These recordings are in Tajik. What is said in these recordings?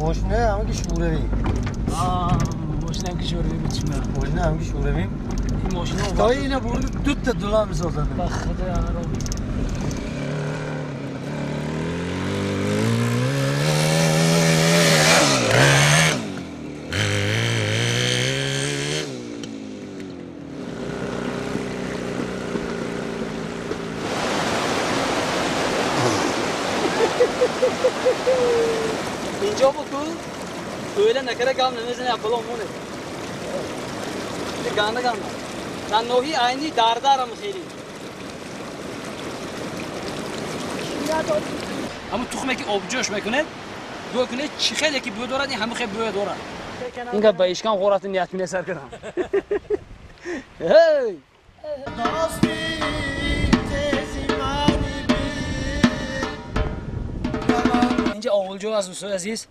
Мошина ҳамаги шӯравӣ. Мошина ҳам ки шӯравӣ буд шума. Мошина ҳамаги шӯравӣ. Ин мошина то ина бурд дута дула месозад. Ба худо ро. اینجا بکن öyle nekere gam nemezine yapalım onu. Ganda ganda. Dan nohi ayni dardaram xeli. Ҳамун тухме ки обҷӯш мекунед, бӯ кунед, чӣ хеле ки бӯ дорад, ин ҳамун хел бӯ дорад. Инга ба ишкам ғорати ният мине сар кардам. Ҳей! Инҷа овулҷо аст, дӯстои азиз.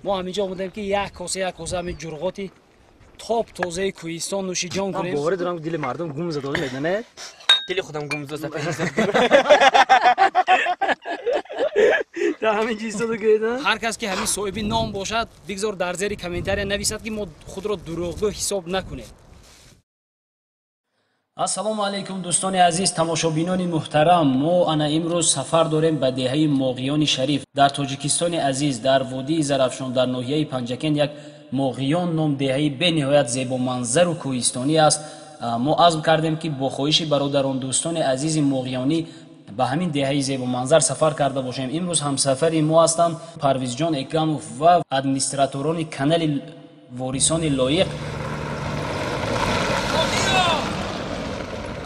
Мо ҳаминҷо омадем ки як коса як коса ҳамин ҷурғоти топ тозаи кӯҳистон нӯшиҷон кунем. Боварӣ дорам дили мардум гум зада медонед? Дили худам гум зада. Та ҳамин чиз истода гӯед. Ҳар кас ки ҳамин соҳиби ном бошад, бигзор дар зери комментария нависад ки мо худро дурӯғгӯ ҳисоб накунем. Ассалому алайкум дӯстони азиз, тамошобинони муҳтарам. Мо ана имрӯз сафар дорем ба деҳаи Моғиёни Шариф дар Тоҷикистони азиз, дар водии Зарафшон, дар ноҳияи Панҷакент. Як Моғиён ном деҳаи бениҳоят зебоманзару кӯҳистонӣ аст. Мо азм кардем ки бо хоҳиши бародарон дӯстони азизи моғиёнӣ ба ҳамин деҳаи зебоманзар сафар карда бошем. Имрӯз ҳамсафари мо ҳастанд Парвизҷон Экрамов ва администраторони канали Ворисони Лоиқ,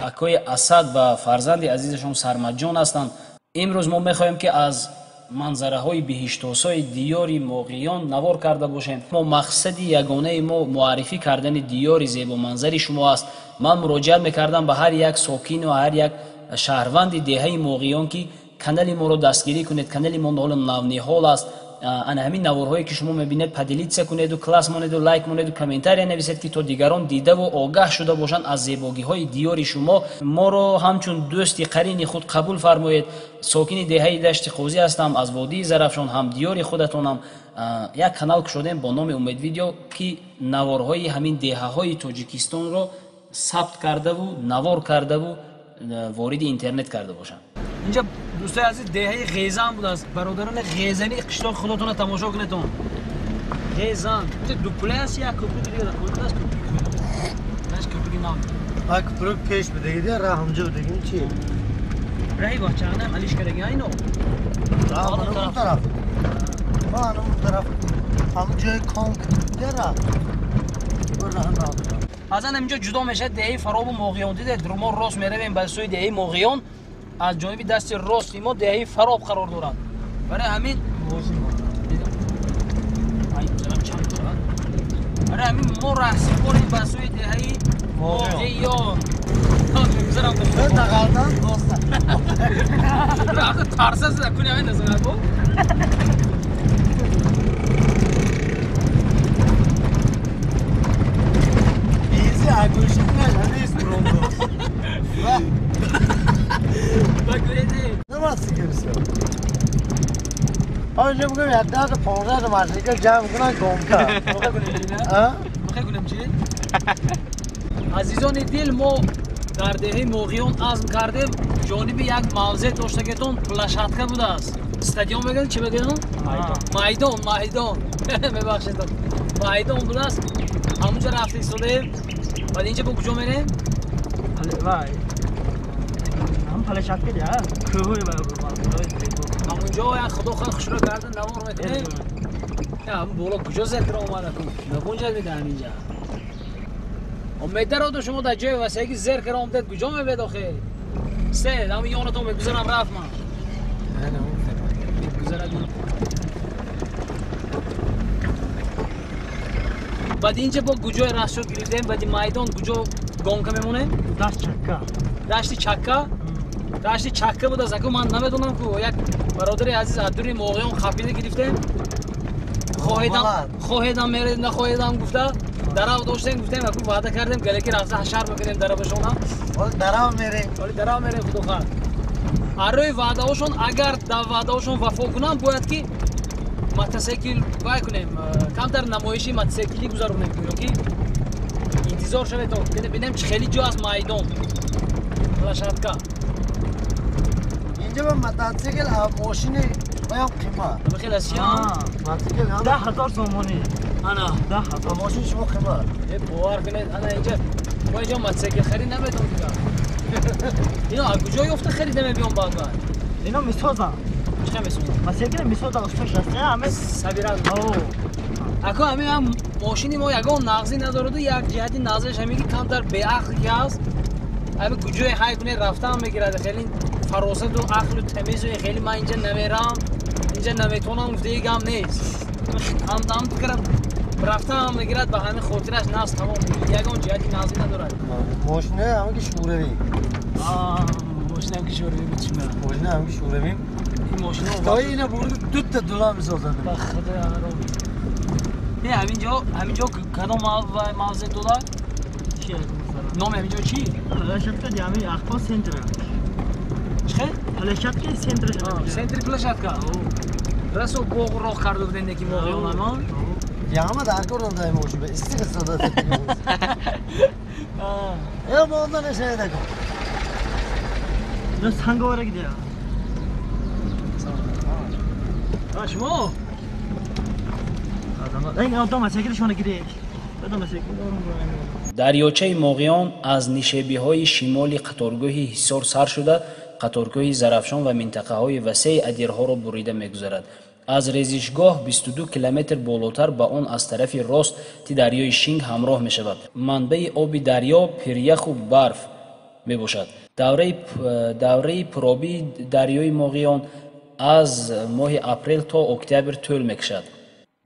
акои Асад ва фарзанди азизашон Сармадҷон ҳастанд. Имрӯз мо мехоҳем ки аз манзараҳои биҳиштосои диёри Моғиён навор карда бошем. Мо мақсади ягонаи мо муаррифӣ кардани диёри зебоманзари шумо аст. Ман муроҷиат мекардам ба ҳар як сокину ҳар як шаҳрванди деҳаи Моғиён ки канали моро дастгирӣ кунед. Канали мо ҳоло навниҳол аст. Ана ҳамин наворҳое ки шумо мебинед поделиться кунеду класс монеду лайк монеду комментария нависед ки то дигарон дидаву огаҳ шуда бошанд аз зебогиҳои диёри шумо. Моро ҳамчун дӯсти қарини худ қабул фармоед. Сокини деҳаи Дашти Қозӣ ҳастам, аз водии Зарафшон, ҳам диёри худатонам. Як канал кушодем бо номи Умед Видео ки наворҳои ҳамин деҳаҳои Тоҷикистонро сабт кардаву навор кардаву вориди интернет карда бошанд. Инҷа дӯстои азиз деҳаи Ғезан будааст. Бародарони ғезани қишлоқи худотонро тамошо кунедон. Ғезан дупуле аст, як кӯпруки дига аст, кӯпруки нав. А кӯпрук пеш будагида, раҳ ҳамҷо будагим чи? Раҳи бачаанам алиш кардаги айно. Раҳ он тараф. Ма он тараф. Ҳам ҷои ком буда раҳ. Раҳ нав. Азан ҳаминҷо ҷудо мешавад деҳаи Фаробу Моғиён. Дидед, мо рост меравем ба сӯи деҳаи Моғиён. Аз ҷониби дасти рости мо деҳаи Фароб қарор дорад. Барои ҳамин мо раҳсипорем ба сӯи деҳаи Моғиён. Тарса куни ҳамин назарат бо. آنجا میگم یک ده تا 15 تا ماشین جمع کنن گم کن. میخوای چی؟ азизони дил, мо дар деҳаи Моғиён азм кардем. Ҷониби як мавзеъ доштагетон площадка будааст. Стадион мегӯянд, чӣ мегӯянд? Майдон, майдон. Мебахшед, майдон будааст. Ҳамунҷа рафта истодаем. Баъд инҷа бо куҷо мерем? Ҳам площадка дия, кӯҳи ҳамунҷо як худо хоҳад хушро карда навор мекунем. Ҳам боло куҷо зикр омада кун? Нагунҷад меда ҳаминҷа. Умеддароду шумо дар ҷои васеъ ки зер кара омадед, куҷо мебед охе? Се, ҳамин ёнатон мегузарам рафт ман. Мегузарад. Баъд инҷа бо куҷои расчёт гирифтем? Баъди майдон куҷо гонка мемонем? Дашти Чакка. Дашти Чакка? Дашти Чакка будааст. Аку ман намедонам ку як бародари азиз аз дури Моғиён хапида гирифтем. Хоҳедам меред, нахоҳедам гуфта дарав доштем, гуфтем аку ваъда кардем галеки рафта ҳашар мекунем даравашонам. Дарав мерем. Дарав мерем худо хоҳад. Аз рӯи ваъдаҳошон агар дар ваъдаҳошон вафо кунам, бояд ки мотосикл вай кунем, камтар намоиши мотосиклӣ гузаронем, ки интизор шавед то бинем чӣ хеле ҷо аст майдон, площадка. Инҷа ба мотосикл мошини баям қимат. Хеле аст чӣ? Мотосикл 10,000 сомонӣ. Ана 10,000. Мошини шумо қимат. Бовар кунед, ана инҷа мо инҷо мотосикл харид наметавонем дигар. Ино аз куҷо ёфта харида мебиём баъд баъд? Ино месозам. Чӣ месозам? Мотосикл месозам, усташ аст. Ҳаме сабиран. Ако ҳамин ҳам мошини мо ягон нағзӣ надораду, як ҷиҳати нағзиаш ҳамин ки камтар беақл ки ҳаст, ҳамин куҷое ҳай кунед рафтаам мегирад. Хеле фаросату ақлу тамизу хеле ман инҷа намерам, инҷа наметавонам гуфтаи гап нест. Ҳамдам фикрам рафтаам мегирад, ба ҳамин хотираш нафс тамом, ягон ҷиҳати нағзӣ надорад. Мошина ҳамин ки шӯравӣ. Мошина ки шӯравӣ буд чӣ? Мошина ҳамин ки шӯравӣ. Ин мошина Хитои ина бурд дута дула месозад. Ба худо не, ҳаминҷо кадом мавзеъ дода? Номи ҳаминҷо чӣ? Площадка ҳамин Ақпо центр. Чӣ хел? Площадка центр. Центри площадка. Расо боғу роҳ карда будем ки моғиёнамон. Яма дар кор дай мошин ба истиқ истода. Э монда нешавед ако. Ино санговара гидя. Шумо? Дарёчаи Моғиён аз нишебиҳои шимоли қаторгӯҳи Ҳисор сар шуда, қаторгӯҳи Зарафшон ва минтақаҳои васеи адирҳоро бурида мегузарад. Аз резишгоҳ 22 километр болотар ба он аз тарафи рости дарёи Шинг ҳамроҳ мешавад. Манбаи оби дарё пиряху барф мебошад. Давраи пуробии дарёи Моғиён аз моҳи апрел то октябр тӯл мекашад.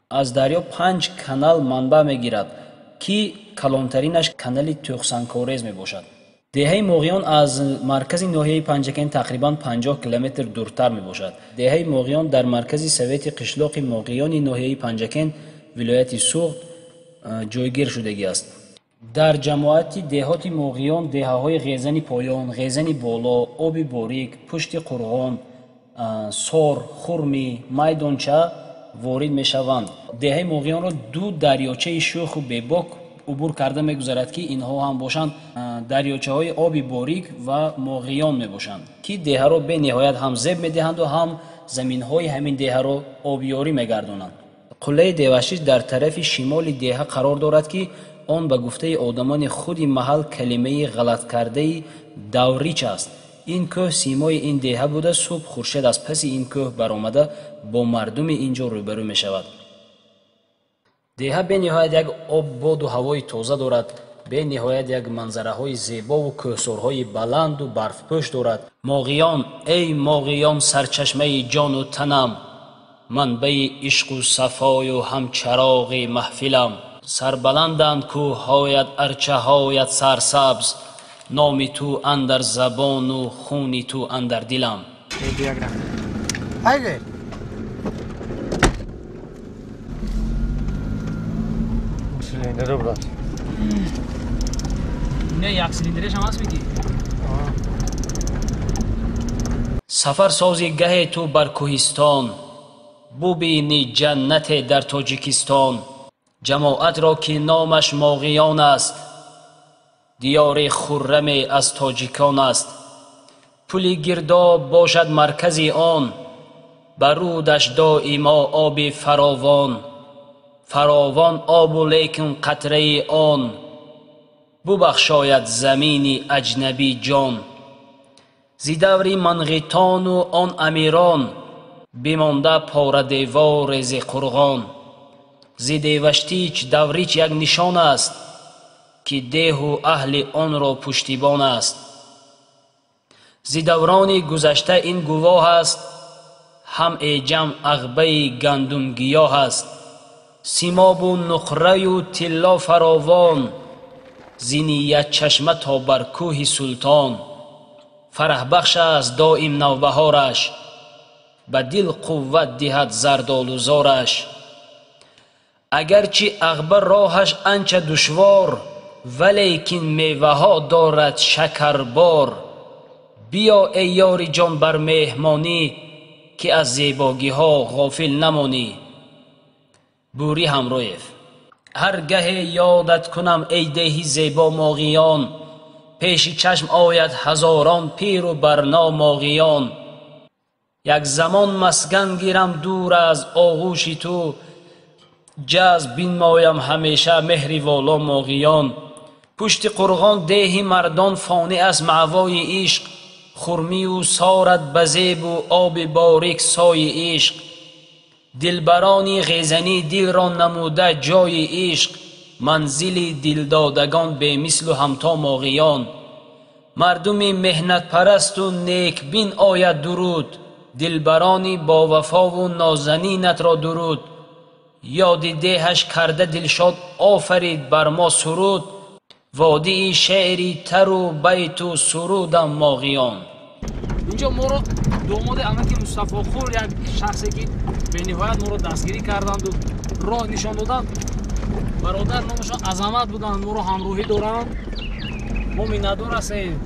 Аз дарё 5 канал манбаъ мегирад, ки калонтаринаш канали Тӯхсанкорез мебошад. Деҳаи Моғиён аз маркази ноҳияи Панҷакент тақрибан 50 километр дуртар мебошад. Деҳаи Моғиён дар маркази совети қишлоқи Моғиёни ноҳияи Панҷакент, вилояти Суғд ҷойгир шудагиаст. Дар ҷамоати деҳоти Моғиён деҳаҳои Ғезани поён, Ғезани боло, Оби борик, Пушти Қурғон, Сор, Хурмӣ, Майдонча ворид мешаванд. Деҳаи Моғиёнро ду дарёчаи шӯху бебок убур карда мегузарад, ки инҳо ҳам бошанд дарёчаҳои Оби борик ва Моғиён мебошанд, ки деҳаро бениҳоят ҳам зеб медиҳанду ҳам заминҳои ҳамин деҳаро обёрӣ мегардонанд. Қуллаи Деваштич дар тарафи шимоли деҳа қарор дорад, ки он ба гуфтаи одамони худи маҳал калимаи ғалаткардаи даврич аст. Ин кӯҳ симои ин деҳа буда, субҳ хуршед аз паси ин кӯҳ баромада бо мардуми ин ҷо рӯбарӯ мешавад. Деҳа бениҳоят як об, боду ҳавои тоза дорад, бениҳоят як манзараҳои зебову кӯҳсорҳои баланду барфпӯш дорад. Моғиён, эй Моғиён, сарчашмаи ҷону танам, манбаи ишқу сафою ҳамчароғи маҳфилам. Сарбаланданд кӯҳҳоят, арчаҳоят сарсабз, номи ту андар забону хуни ту андар дилам. Haydi. Silindiri bırak. Не, як силиндреш ҳам аст меги? Сафар сози гаҳе ту бар кӯҳистон, бубини ҷаннате дар Тоҷикистон. Ҷамоатро ки номаш Моғиён аст, диёри хурраме аз тоҷикон аст. Пули гирдоб бошад маркази он, ба рудаш доимо оби фаровон. Фаровон обу лекин қатраи он, бубахшояд замини аҷнабӣ ҷон. Зи даври манғитону он амирон, бимонда порадеворе зи қурғон. Зи Деваштич даврич як нишон аст, ки деҳу аҳли онро пуштибон аст. Зи даврони гузашта ин гувоҳ аст, ҳам эҷам ағбаи гандумгиёҳ аст. Симобу нуқраю тилло фаровон, зи ниятчашма то бар кӯҳи султон. Фараҳбахш аст доим навбаҳораш, ба дил қувват диҳад зардолузораш. Агарчи ағба роҳаш анча душвор, валекин меваҳо дорад шакарбор. Биё эй ёри ҷон бар меҳмонӣ, ки аз зебогиҳо ғофил намонӣ. Бӯрӣ Ҳамроев. Ҳар гаҳе ёдат кунам эй деҳи зебо Моғиён, пеши чашм ояд ҳазорон пиру барно Моғиён. Як замон маскан гирам дур аз оғӯши ту, ҷазб бинмоям ҳамеша меҳри воло Моғиён. Пушти қурғон деҳи мардон фонӣ аст маъвои ишқ, хурмию сорат ба зебу оби борик сои ишқ. Дилбарони ғезанӣ дилро намуда ҷои ишқ, манзили дилдодагон бемислу ҳамто Моғиён. Мардуми меҳнатпарасту некбин ояд дуруд, дилбарони бовафову нозанинатро дуруд. Ёди деҳаш карда дилшод офарид бар мо суруд, водии шеъри тару байту сурудам Моғиён. Инҷо моро домоди амаки Мустафохул, як шахсе ки бениҳоят моро дастгирӣ карданду роҳ нишон доданд. Бародар номашон Азамат буданд, моро ҳамроҳӣ доранд. Мо миннатдор ҳастем.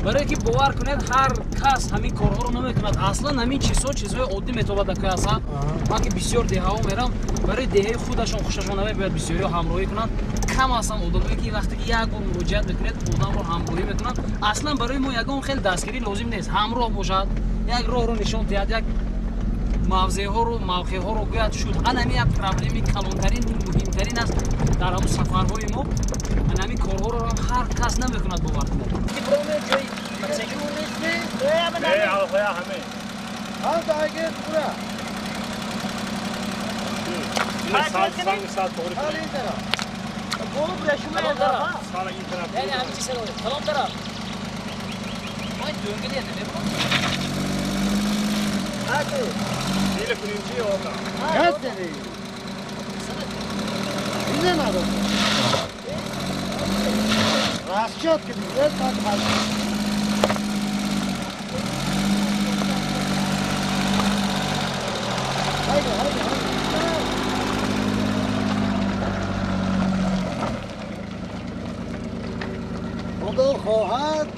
Барое ки бовар кунед, ҳар кас ҳамин корҳоро намекунад. Аслан ҳамин чизҳо чизҳои оддӣ метобад акои Ҳасан. Ман ки бисёр деҳаҳо мерам, барои деҳаи худашон хушашон намебояд бисёриҳо ҳамроҳӣ кунанд. Кам ҳастанд одамое ки вақте ки як бор муроҷиат мекунед, одамро ҳамроҳӣ мекунанд. Аслан барои мо ягон хел дастгирӣ лозим нест. Ҳамроҳ бошад, як роҳро нишон диҳад, як мавзеъҳоро, мавқеъҳоро гӯяд шуд. Ан ҳамин як проблеми калонтарин, муҳимтарин аст дар ҳамун сафарҳои мо. Ан ҳамин корҳоро ҳар кас намекунад, бовар кунед. Расчетки, худо хоҳад.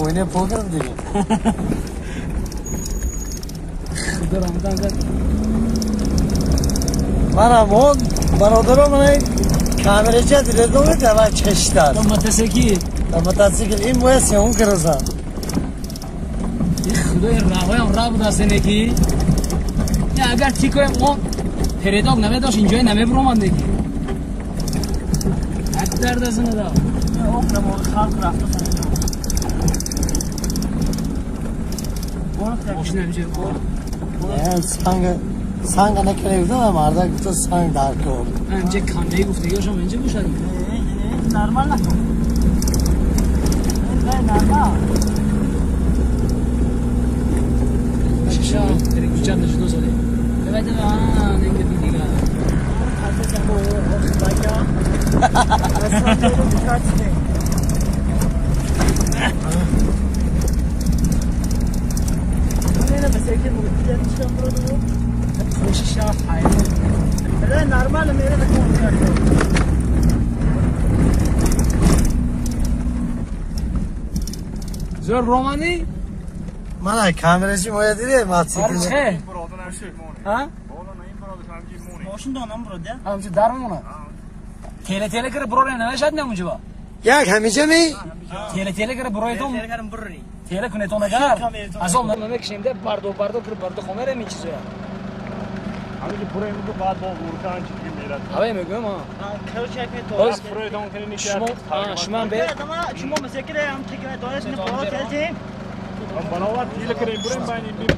Ойне пограм дига. Манам он бародаром камерача диледоме дава чештад. Мотоцикл. Мотоцикл ин моя сеун кираса. Худои раҳоям ра будаст неки. Агар тикоем он передок намедошт инҷое намебуромад неки. Як дард зинада. Халқ рафта. Санг накарда мардак гуфта санг дар кор. Инҷа кандае гуфтагиашам инҷа бошад. Нормал накун. Нормал. Шиша переключать нашудо заде. Давайте ненге дигар. Нормально, мере Зор романи? Мана камерачи моя диде мотоцикл. Чӣ? Ҳа? Мошин донам брода. Ҳамчи дар мемонад. Теле теле кара броре намешад намунҷо. Як ҳамиҷа ми? Теле теле кара броетон. Теле карам брори. Теле кунетон агар. Азоб намекашем де бардо бардо кара бардо хомерем ин чизоя. ҳаминҷо пура мегӯ баъд бо уркан чи дига мерад. Ҳавай мегӯям а. Короче, як мето. Боз фурӯдон кунем шумо шумо бе шумо мусакире ҳам тикра дореш не боло келтим. Баровар тил кунем бурем байни бим.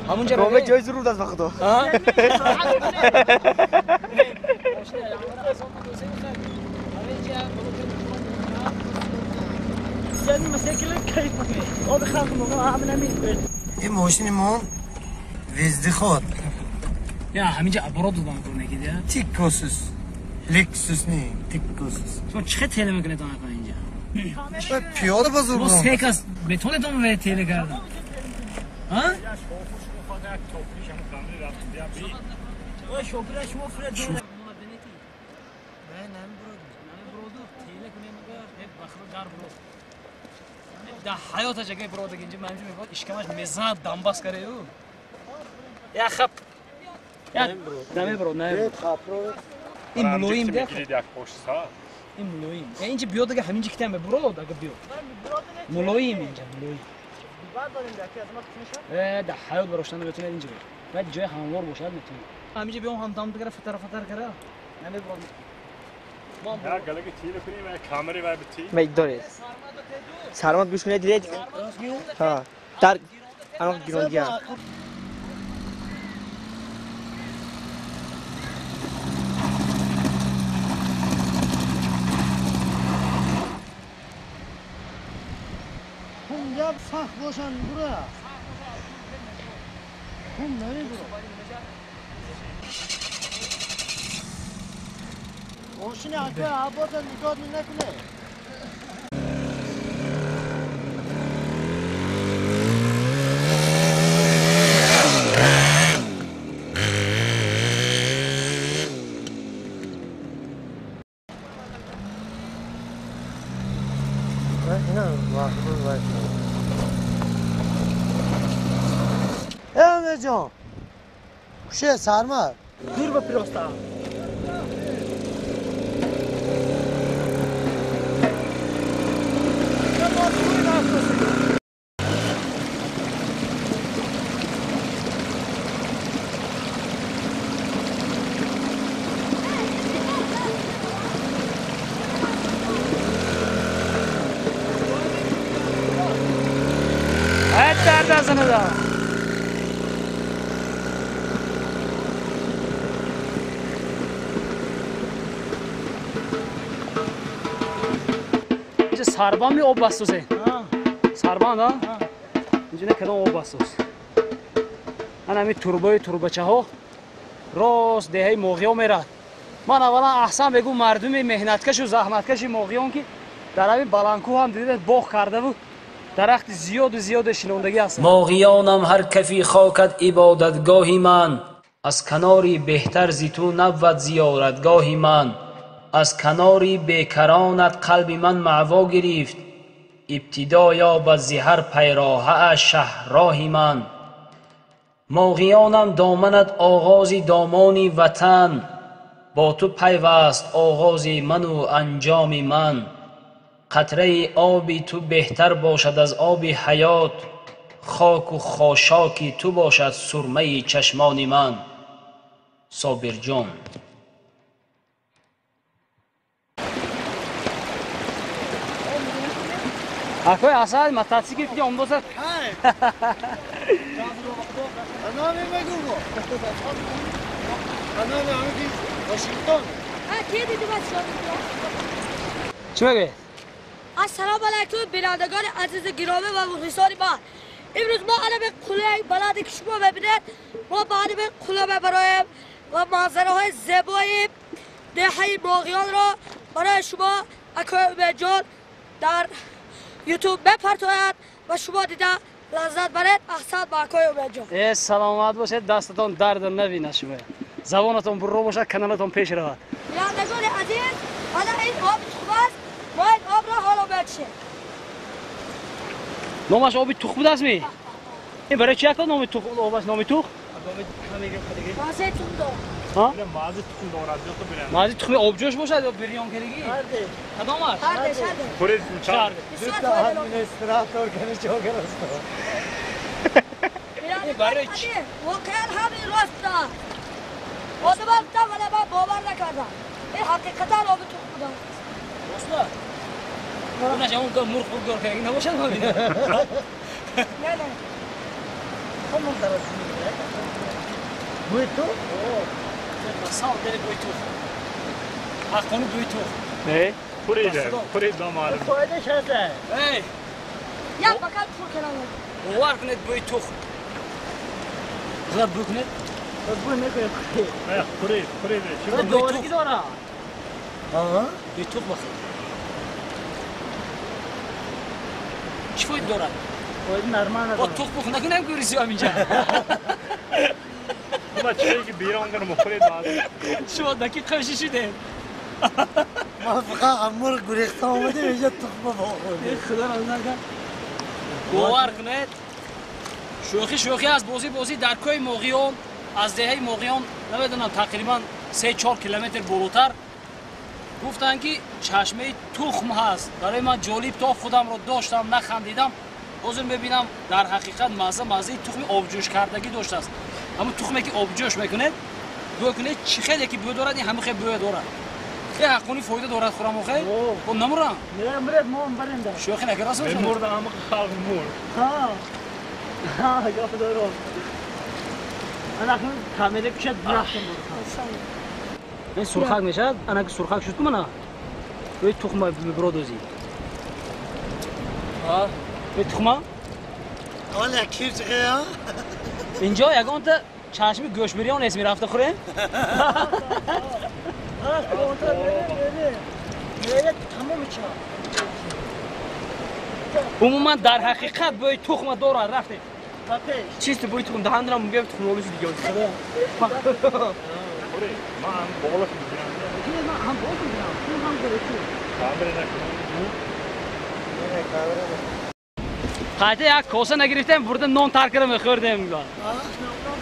Ҳамунҷа роме ҷои зурур аст ба худо. Ин мошини мо вездеход. Я ҳаминҷа оборот додам кунекид я. Тиккосус. Лексус не, тиккосус. Шумо чӣ хел теле мекунед онака инҷа? Пиёда ба зур. Мо се кас метавонед он ве теле кардан? А? Да ҳаёташ агар биродаг инҷа манҷу мегӯяд ишкамаш мезанад дамбас карею. Я хап. Я намеброд, намеброд. Ин мулоим де. Ин мулоим. Я инҷа биёд ага ҳаминҷа китам мебурод ага биёд. Мулоим инҷа мулоим. Да ҳаёт бароштан наметавонад инҷа биёд. Баъд ҷои ҳамвор бошад метавонад. Ҳаминҷа биём ҳам дам дигара фатар фатар кара. Намебурод. Я галаги тил кунем, я камери вай бити. Мегдоред. Сармат гӯш кунед дидед? Ҳа. Дар ано гирондия. Хунҷаб сахт бошанд бура. Хун намебура. Мошини ака абода нигоҳ накунед. Ҷон, куше сармад. Дур ба пироста. Evet, neredesiniz ha? Сарбан ми об бастосе? Сарбан, да? Инҷо не кадом об бастос. Ана ҳамин турбои турбачаҳо рост деҳаи Моғиён мерад. Ман аввалан аҳсан мегӯм мардуми меҳнаткашу заҳматкаши Моғиён ки дар ҳамин баландкӯҳ ҳам дидед боғ кардаву дарахти зиёду зиёде шинондагӣ ҳастанд. Моғиёнам ҳар кафи хокат ибодатгоҳи ман, аз канори беҳтар зи ту набвад зиёратгоҳи ман. Аз канори бекаронат қалби ман маъво гирифт, ибтидо ёбад зи ҳар пайроҳааш шаҳроҳи ман. Моғиёнам доманат оғози домони ватан, бо ту пайваст оғози ману анҷоми ман. Қатраи оби ту беҳтар бошад аз оби ҳаёт, хоку хошоки ту бошад сурмаи чашмони ман. Собирҷон. Акой асал мотоцикл ки омдоса. Анаме мегӯ. Анаме ҳамин Вашингтон. ҳа ки диди Вашингтон? Чӣ мегӯед? Ассалому алайкум бинандагони азизи гиромӣ ва мухлисони мо. Имрӯз мо ана ба қуллаи баланде ки шумо мебинед, мо ба ана ба қулла мебароем ва манзараҳои зебои деҳаи Моғиёнро барои шумо акои Умедҷон дар ютуб мепартояд ва шумо дида лаззат баред. Аҳсан ба акои Умедҷон. Э, саломат бошед, дастатон дард набинад шумо. Забонатон бурро бошад, каналатон пеш равад. Бинандагони азиз, ана ин оби тухм аст, мо ин обро ҳоло мечшем. Номаш оби тухм будааст ми? Ин барои чи яка номи тухм обаш номи тухм? Маззаи тухм дорад. Ҳа? Маззаи тухм дорад, биё бирем. Маззаи тухми обҷӯш бошад ё бирён кардагӣ? Кадом аст? Ҳардеш, ҳардеш. Пурез чар. Бисёр фоидалок. Администратор кани чокар аст. Бинандагони Барои чӣ? Воқеан ҳамин рост аст. Одамам гуфтам, вале ман бовар накардам. Ин ҳақиқатан оби тухм будааст. Рост аст. Унаш ҳамон мурғ гор кардаги набошад ма бина. Не, не. Ҳамон тараф. Бӯи ту? Сал дери бӯи тухм. Ҳаққони бӯи тухм. Не, пурида, пурида маълум. Фоидааш ҳаст. Эй! Як бакал пур кардам. Бовар кунед бӯи тухм. Худо бӯ кунед. Бӯ мекунад. Пурид, пурид. Бӯи тухм дорад. Аҳа. Бӯи тухм бахӯр. Чӣ фоида дорад? Фоида нормал надорад. Бо тухм бухӯ накунем ки рисиям инҷа. Ма чие ки берон кунам хӯред баъд. Шумо дақиқа шидед. Ма фақат аз мурғ гурехта омадем инҷа тухма бохӯрдем. Худо розӣ накард. Бовар кунед, шӯхӣ шӯхӣ аст, бозӣ бозӣ. Дар кӯи Моғиён, аз деҳаи Моғиён намедонам тақрибан 3-4 километр болотар гуфтанд ки чашмаи тухм ҳаст. Барои ман ҷолиб то худамро доштам, нахандидам. Ҳозир мебинам дар ҳақиқат мазза маззаи тухми обҷӯшкардагӣ доштааст. Ҳамон тухме ки обҷӯш мекунед, бӯ кунед, чӣ хеле ки бӯ дорад, ин ҳамин хел бӯя дорад. Хеле ҳаққони фоида дорад хӯрамохе? Бо намурам? Муред, мо барем да. Шӯхӣ накарда аст? Мурда ҳама халқ мурд. Ҳа. Ҳа, гап дорам. Ана акнун камера кушад рафтем бурд. Ин сурхак мешавад, ана ки сурхак шуд ку мана. Бӯи тухма мебуродозӣ. Ҳа, бӯи тухма? Оля кир чиқая? Инҷо ягонта чашми гӯшбириён нест, мерафта хӯрем? Умуман дар ҳақиқат бӯи тухма дорад, рафтем. Чисто бӯи тухм даҳанро мегӯям тухм олиш дига. Ман боло мегирам. Ман ҳам боло мегирам. Ҳам гирифтӣ. Камера накун. Қайта як коса нагирифтем, бурда нон тар карда мехӯрдем.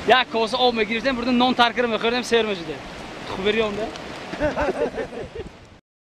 Як коса об мегирифтем, бурда нон тар карда мехӯрдем, сер мешудем. Тухм бирёнда.